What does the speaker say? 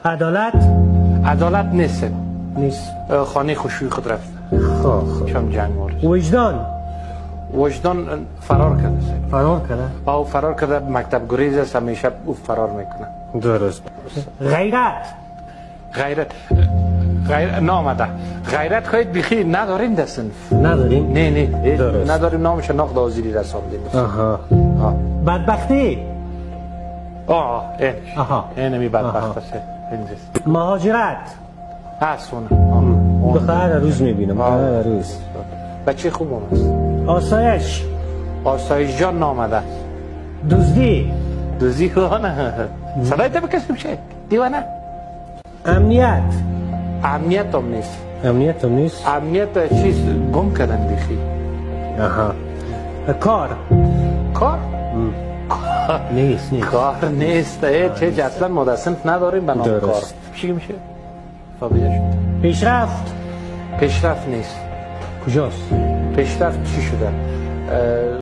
عدالت؟ عدالت نیست. نیست. خانه خوشوی خود رفت. خب. چم جنگ مورد. وجدان؟ وجدان فرار کرده. فرار کرده؟ او فرار کرده، مکتب گریز است، همیشه او فرار میکنه. درست. غیرت؟ غیرت غیر نامده. غیرت خواهید بیخی نداریم در صنف. نداریم؟ نه نه درست. نداریم، نامش نقد آزیری رساندیم. آها. بدبختی؟ آه این. آها. اینمی بدبخت است. اینجاست. مهاجرت؟ هست اون. به هر روز میبینم، هر روز. بچه خوب است. آسایش؟ آسایش جان نامده. دزدی؟ دزدی نه. صدای تو بکش میشه دیوانه. امنیت؟ امنیت هم نیست. امنیت هم نیست؟ امنیت چیز گم کردن بیخی. آها. کار؟ کار؟ نیست نیست. کار نیست. چه اصلا ما در صنف نداریم به نام کار. چی میشه؟ فابیده شد. پیشرفت؟ پیشرفت نیست. کجاست؟ پیشرفت چی شده؟